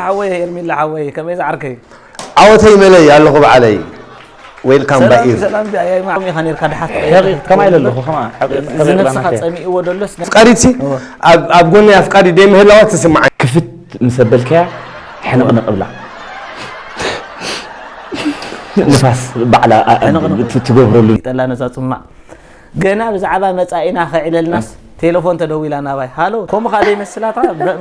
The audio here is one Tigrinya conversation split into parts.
ሓወይ፣ ኤርሚላ ሓወይ፣ ከመይ ዝዓርከይ? ዓወተይ መለይ ኣለኹ በዓለይ። ዌልካም ባይ ኢር። ሰላም ቢኣያይ ማዕም ኢኻ ነርካ ድሓት ከማይ ዘለኹ ከማ እዚ ነብስኻ ጸሚእዎ ደሎስ ኣፍቃሪት ሲ ኣብ ኣብ ጎኒ ኣፍቃሪ ደይ ምህላዋ ትስምዓኒ። ክፍት ምስ ኣበልካያ ሕንቕንቕ ብላ ንፋስ ባዕላ ትገብረሉ። ይጠላ ነዛ ጽማዕ ገና ብዛዕባ መጻኢና ከዕለልናስ ቴሌፎን ተደዊላ ናባይ ሃሎ ከምኡ ካ ዘይመስላታ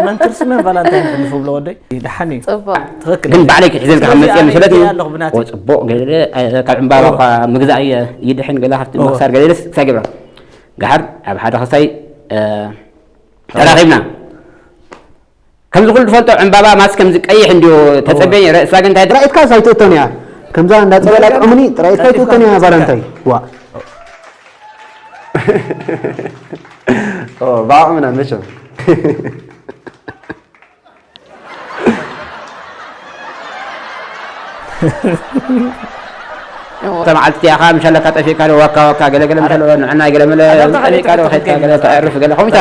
መንትርሲ መን ቫላንታይን ሕልፉ ብሎ ወደይ ደሓን እዩ ጽቡቅ ትኽክል ግን ባዕለይ ክሕዘልካ ካብ መፅአ መሰለትኒ ኣለኹ ብናተይ ወፅቡቕ ገለ ካብ ዕምባባ እኳ ምግዛእ እየ ይድሕን ገለ ካብቲ ምክሳር ገለ ኢለስ ክሳይ ገብራ ጋሓር ኣብ ሓደ ክሳይ ተራኺብና ከምዚ ኩሉ ትፈልጦ ዕምባባ ማስ ከምዚ ቀይሕ እንዲዮ ተፀበየ ርእሳ ግን እንታይ ጥራይትካ ሳይትእቶን እያ ከምዛ እንዳፀበላ ጥዑምኒ ጥራይትካ ይትእቶን እያ ባላንታይ ዋ ብዓቕምና መቸም ተመዓልቲ እቲኣኻ ምሻለካ ጠፊእካ ዶ ዋካ ዋካ ገለገለ ምሻለ ንዕና ገለመለ ጠፊእካ ዶ ከይድካ ገለ ተዕርፍ ገለ ከምኡ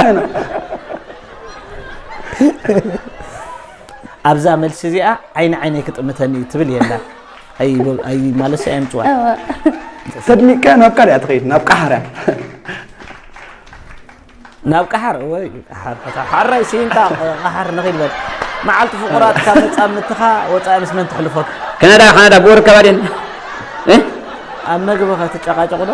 ኣብዛ መልሲ እዚኣ ዓይኒ ዓይነይ ክጥምተኒ እዩ ትብል የላ ኣይ ማለሲ ኣየምፅዋ ተድኒቀ ናብ ካልያ ትኸይድ ናብ ቃሕርያ ናብ ቀሓር ወይ ሓራይ ሲንጣ ቀሓር ንኺድ በል መዓልቲ ፍቑራት ካብ መጻ ምትኻ ወጻኢ ምስ መን ትሕልፎት ካናዳ ካናዳ ብወር ከባድን ኣብ መግቢ ኸትጨቃጨቑ ዶ